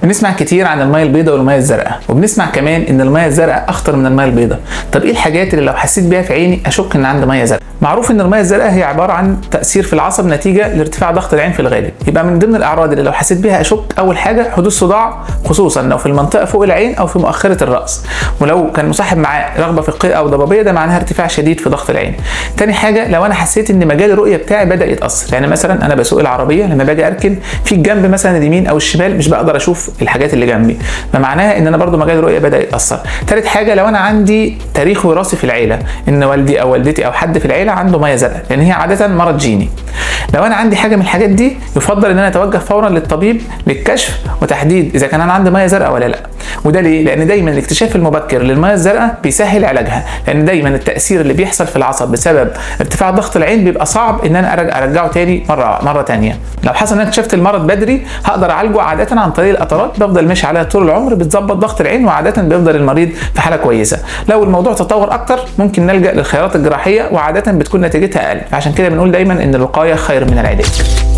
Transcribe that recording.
بنسمع كتير عن المية البيضاء والمية الزرقاء، وبنسمع كمان ان المية الزرقاء اخطر من المية البيضاء. طب ايه الحاجات اللي لو حسيت بيها في عيني اشك ان عندي مية زرقاء؟ معروف ان المية الزرقاء هي عبارة عن تاثير في العصب نتيجة لارتفاع ضغط العين في الغالب. يبقى من ضمن الاعراض اللي لو حسيت بيها اشك، اول حاجة حدوث صداع، خصوصا لو في المنطقة فوق العين او في مؤخره الراس، ولو كان مصاحب معاه رغبة في القيء او ضبابية ده معناها ارتفاع شديد في ضغط العين. تاني حاجة لو انا حسيت ان مجال الرؤية بتاعي بدا يتاثر، يعني مثلا انا بسوق العربية لما باجي اركن في الجنب مثلا اليمين او الشمال مش بقدر اشوف الحاجات اللي جنبي، فمعناها ان انا برضو مجال الرؤية بدا يتاثر. تالت حاجة لو انا عندي تاريخ وراثي في العيلة، ان والدي او والدتي او حد في العيلة عنده مية زرقاء، لان هي عادة مرض جيني. لو انا عندي حاجة من الحاجات دي يفضل ان انا اتوجه فورا للطبيب للكشف وتحديد اذا كان انا عندي مية زرقاء ولا لا. وده ليه؟ لان دايما الاكتشاف المبكر للمية الزرقاء بيسهل علاجها، لان دايما التاثير اللي بيحصل في العصب بسبب ارتفاع ضغط العين بيبقى صعب ان انا ارجعه تاني مرة تانية. لو حصل ان انا اكتشفت المرض بدري هقدر اعالجه عادة عن طريق القطرات، بفضل ماشي عليها طول العمر، بتظبط ضغط العين وعاده بيفضل المريض في حاله كويسة. لو الموضوع تطور اكتر ممكن نلجا للخيارات الجراحية وعاده بتكون نتيجتها اقل، فعشان كده بنقول دايما ان الوقاية خير من العلاج.